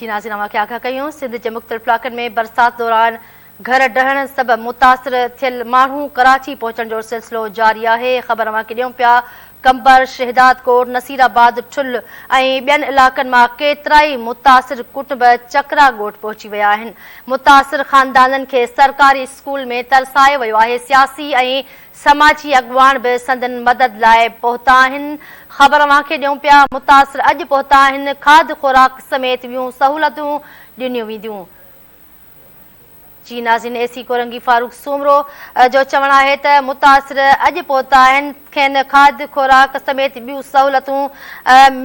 جي ناظرين اوهان کي آگاهه ڪيون سنڌ جي مختلف علائقن ۾ برسات دوران گهر ڊهڻ سبب متاثر ٿيل ماڻهو ڪراچي پهچڻ جو سلسلو جاري آهي خبر اوهان کي ڏيون پيا قمبر شهدادڪوٽ نصير آباد ٺل ۽ ٻين علائقن مان ڪيترائي متاثر ڪٽنب چڪرا ڳوٺ پهچي ويا آهن متاثر خاندانن کي سرڪاري اسڪول ۾ ترسايو ويو آهي سياسي ۽ سماجي اڳواڻ به سندن مدد لاء پهتا آهن، خبر اوهان کي ڏيون پيا متاثر اڄ پهتا آهن، کاڌ خوراڪ سميت ٻيون سهولتون ڏنيون وينديون. جي ناظرين اي سي ڪورنگي فاروق سومرو جو چوڻ آهي ته متاثر اڄ پهتا آهن کين کاڌ خوراڪ سميت ٻيون سهولتون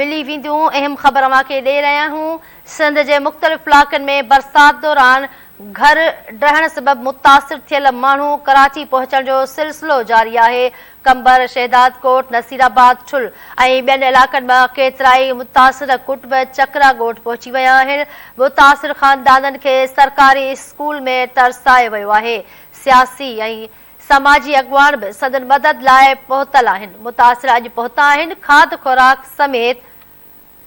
ملي وينديون، اهم خبر اوهان کي ڏئي رهيا آهيون سنڌ جي مختلف علائقن ۾ برسات دوران گهر ڊهڻ سبب متاثر ٿيل ماڻهو ڪراچي پهچڻ جو سلسلو جاري آهي، قمبر، شهدادڪوٽ، نصيرآباد، ٺل ۽ ٻين علائقن مان ڪيترائي متاثر ڪٽنب چڪرا ڳوٺ پهچي ويا آهن، متاثر خاندانن کي سرڪاري اسڪول ۾ ترسايو ويو آهي، سياسي ۽ سماجي اڳواڻ به سندن مدد لاء پهتل آهن، متاثر اڄ پهتا آهن، کاڌ خوراڪ سميت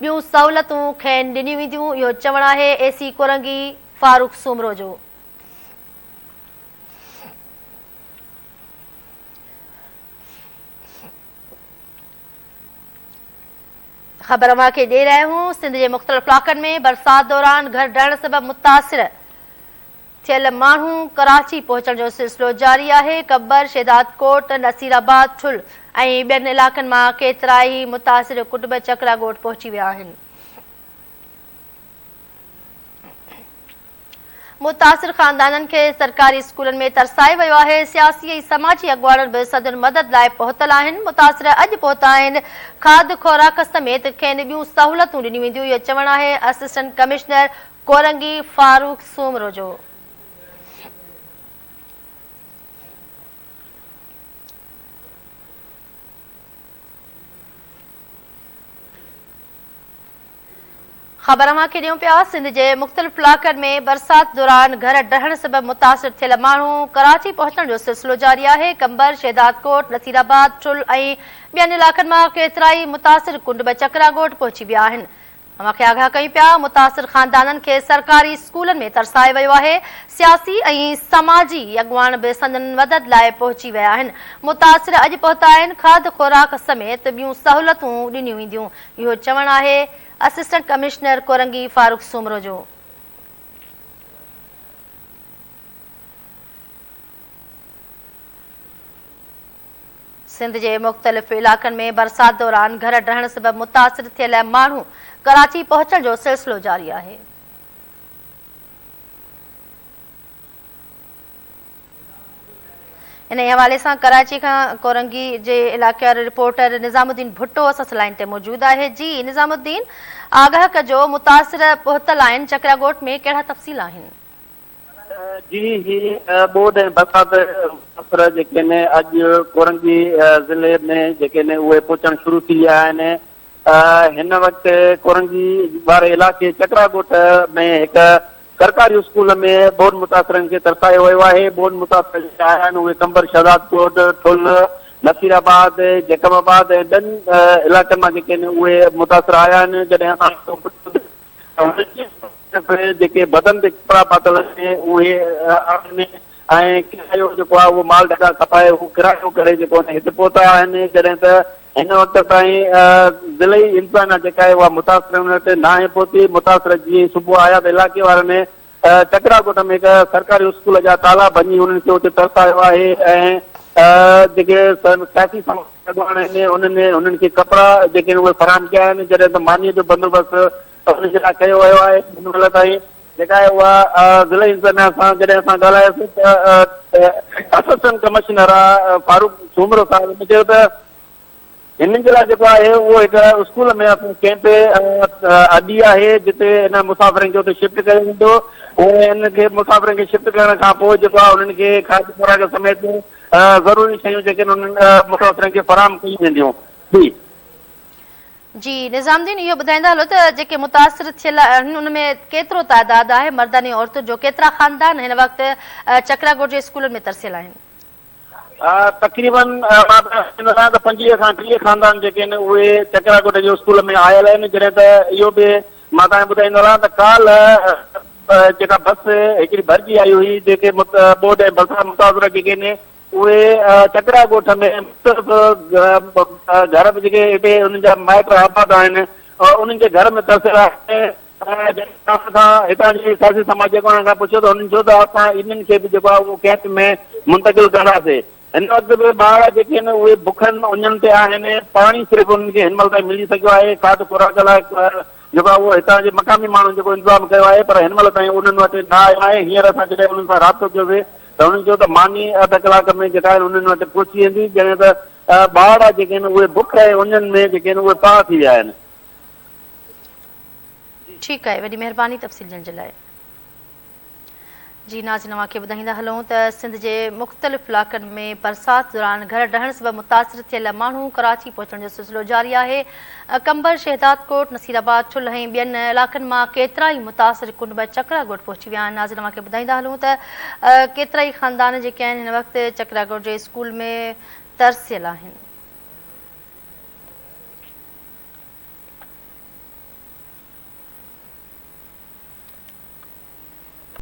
ٻيون سهولتون کين ڏنيون وينديون، اهو چوڻ آهي اي سي ڪورنگي فاروق سومرو جو. خبر اوهان کي ڏئي رهيا آهيون سنڌ جي مختلف علائقن ۾ برسات دوران گهر ڊهڻ سبب متاثر ٿيل ماڻهو ڪراچي پهچڻ جو سلسلو جاري آهي، قمبر، شهدادڪوٽ، نصير آباد، ٺل ۽ ٻين علائقن مان ڪيترائي متاثر ڪٽنب چڪرا ڳوٺ پهچي ويا آهن. متاثر خاندانن کي سرڪاري اسڪولن ۾ ترسايو ويو آهي، سياسي ۽ سماجي اڳواڻن به سندن مدد لاء پهتل آهن، متاثر اڄ پهتا آهن، کاڌ خوراڪ سميت کين ٻيون سهولتون ڏنيون وينديون، اهو چوڻ آهي اسسٽنٽ ڪمشنر ڪورنگي فاروق سومرو جو. خبر اوهان کي ڏيون پيا سنڌ جي مختلف علائقن ۾ برسات دوران گهر ڊهڻ سبب متاثر ٿيل ماڻهو ڪراچي پهچڻ جو سلسلو جاري آهي قمبر شهدادڪوٽ نصيرآباد ٺل ۽ ٻين علائقن مان ڪيترائي متاثر ڪنڊ چڪرا ڳوٺ پهچي ويا آهن اوهان کي آگاهه ڪيون پيا، متاثر خاندانن کي سرڪاري اسڪولن ۾ ترسايو ويو آهي، سياسي ۽ سماجي اڳواڻ به سندن مدد لاء پهچي ويا آهن، متاثر اڄ پهتا آهن، کاڌ خوراڪ سميت ٻيون سهولتون ڏنيون وينديون، اهو چوڻ آهي اسسٽنٽ ڪمشنر ڪورنگي فاروق سومرو جو. سنڌ جي مختلف علائقن ۾ برسات دوران گهر ڊهڻ سبب متاثر ٿيل ماڻهو ڪراچي پهچڻ جو سلسلو جاري آهي. انهي حوالي سان ڪراچي کان ڪورنگي جي علائقي وارو رپورٽر نظام الدين ڀٽو اسان سان لائين تي موجود آهي. جي نظام الدين آگاهه ڪجو متاثر پهتل آهن چڪرا ڳوٺ ۾ ڪهڙا تفصيل آهن؟ جي هي ٻوڏ ۽ برسات متاثر جيڪي آهن اڄ ڪورنگي ضلعي ۾ جيڪي آهن اهي پهچڻ شروع ٿي ويا آهن هن وقت ڪورنگي واري علائقي چڪرا ڳوٺ ۾ هڪ سرڪاري اسڪول ۾ ٻوڏ متاثرن کي ترسايو ويو آهي ٻوڏ متاثر جيڪي آيا آهن اهي قمبر شهداد ڪوٽ ٺل نصير آباد جيڪب آباد ۽ ٻين علائقن مان جيڪي آهن اهي متاثر آيا آهن جڏهن اسان به جيڪي بدن تي ڪپڙا پاتل آهن اهي آهن ۽ ڪرايو جيڪو آهي اهو مال ڍڳا کپائي هو ڪرايو ڪري جيڪو آهي هت پهتا آهن جڏهن ته هن وقت تائين ضلعي انتظاميا جيڪا آهي اها متاثرن وٽ ناهي پهتي متاثر جيئن ئي صبح آيا ته علائقي وارن چڪرا ڳوٺ ۾ هڪ سرڪاري اسڪول جا تالا ڀڃي انهن کي اتي ترسايو آهي ۽ جيڪي سياسي اڳواڻ آهن انهن انهن کي ڪپڙا جيڪي آهن اهي فراهم ڪيا آهن جڏهن ته مانيء جو بندوبست انهن جي لاء ڪيو ويو آهي هن مهل تائين جيڪا آهي اها ضلعي انتظاميا سان جڏهن اسان ڳالهايوسين ته اسسٽنٽ ڪمشنر فاروق سومرو صاحب هن چيو ته هنن جي لاء جيڪو آهي اهو هڪ اسڪول ۾ اسان ڪيمپ اڏي آهي جتي ان مسافرن کي اتي شفٽ ڪيو ويندو ۽ انهن کي مسافرن کي شفٽ ڪرڻ کان پوء جيڪو آهي انهن کي کاڌ خوراڪ سميت ضروري شيون جيڪي آهن انهن متاثرن کي فراهم ڪيون وينديون. جي. جي نظام الدين اهو ٻڌائيندا هلو ته جيڪي متاثر ٿيل آهن ان ۾ ڪيترو تعداد آهي مردن ۽ عورتن جو ڪيترا خاندان هن وقت چڪرا ڳوٺ جي اسڪولن ۾ ترسيل آهن؟ تقريبن مان ته آهيان ته 25 کان 30 خاندان جيڪي آهن اهي چڪرا ڳوٺ جي اسڪول ۾ آيل آهن جڏهن ته اهو به مان توهان کي ٻڌائيندو هلان ته ڪالهه جيڪا بس هڪڙي ڀرجي آئي هئي جيڪي ٻوڏ ۽ برسات متاثر جيڪي آهن اهي چڪرا ڳوٺ ۾ مختلف گهر به جيڪي هتي انهن جا مائٽ آباد آهن انهن جي گهر ۾ ترسيل آهن. جڏهن توهان کان هتان جي سياسي سماجي اڳواڻن کان پڇيو ته هنن چيو ته اسان انهن کي به جيڪو آهي اهو ڪئمپ ۾ منتقل ڪنداسين. هن وقت به ٻارڙا جيڪي آهن اهي بکن اڃن تي آهن، پاڻي صرف انهن کي هن مهل تائين ملي سگهيو آهي، کاڌ خوراڪ لاء جيڪو آهي اهو هتان جي مقامي ماڻهن جيڪو انتظام ڪيو آهي پر هن مهل تائين انهن وٽ نه آيو آهي، هينئر اسان جڏهن انهن سان رابطو ڪيوسين ته انهن چيو ته ماني اڌ ڪلاڪ ۾ جيڪا آهي انهن وٽ پهچي ويندي، ڄڻ ته ٻارڙا جيڪي آهن اهي بک ۽ اڃن ۾ جيڪي آهن اهي پاهه ٿي ويا آهن. ٺيڪ آهي وڏي مهرباني تفصيل ڏيڻ جي لاء. جي ناظرين اوهان کي ٻڌائيندا هلون ته سنڌ جي مختلف علائقن ۾ برسات دوران گهر ڊهڻ سبب متاثر ٿيل ماڻهو ڪراچي پهچڻ جو سلسلو جاري آهي قمبر شهدادڪوٽ نصير آباد ٺلهه ۽ ٻين علائقن مان ڪيترائي متاثر ڪنڊ چڪرا ڳوٺ پهچي ويا آهن ناظرين اوهان کي ٻڌائيندا هلون ته ڪيترائي خاندان جيڪي آهن هن وقت چڪرا ڳوٺ جي اسڪول ۾ ترسيل آهن.